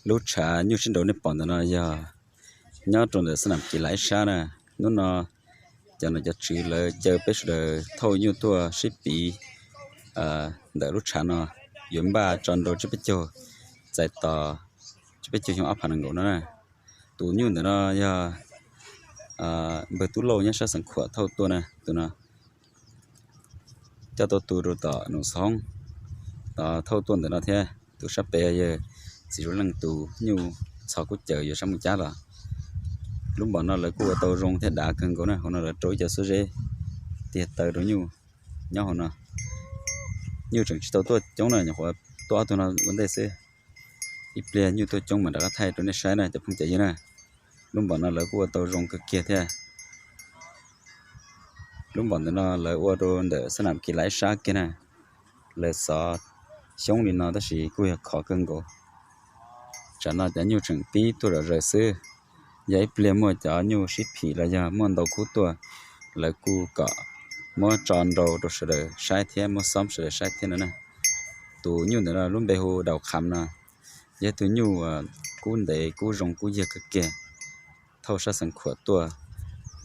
Lub tshav nyuj sib nraus nej pom ntawm no yog nyob rau ntawm xab nam kis lav ib sab na. Hnub no cov nom cov tswv lawv caw peb sawv daws thauj nyuj tuaj sib piv ntawm lub tshav no, yuav npaj tso nrau tsib peb caug, txais tos tsib peb caug xyoo ob phav nees nkaum no na. Tus nyuj ntawm no yog npawg Tub Lauj nyob sab Xeev Khuam thauj tuaj na. Tus no coj tau tus rau tom Num Xoob thauj tuaj ntawm no thiab. Tus sab pem yog txiv Zuj Leej tus nyuj txhos kub caws yuav sab Moos Cab los. Lub npaum no lawv kuj ua tau zoo thiab dav kawg nkaus na. Hauv no lawv rau ib co xuab zeb tiag taw rau nyuj nyob hauv no. Nyuj tseem tsis tau tuaj coob na, nyuam qhuav tuaj ob tug no ua ntej xwb. Ib pliag nyuj tuaj coob mam rov qab thaij rau nej saib na cov phooj cov ywg na. Lub npaum no lawv kuj ua tau zoo kawg kiag thiab. Lub npaum ntawm no lawv ua rau ntawm xab nam kis lav ib sab kiag na. Lawv xov xyoob li no tab sis kuj yog khov kawg nkaus. Tsam no cov nyuj tseem pib tuaj zom zaws xwb. Yog ib pliag muaj cov nyuj sib phim los yog muaj ntau khub tuaj, lawv kuj kom muab tso nrau rau sawv daws saib thiab muab xoob sawv daws saib thiab no na. Tus nyuj ntawm no lub npe hu Daus Kham no, yog tus nyuj kub ntev kub zoo kub yag kawg kiag. Thauj sab Xeev Khuam tuaj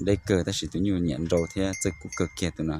deb kawg tab sis tus nyuj nyiam nrau thiab txawj kub kawg kiag tus no.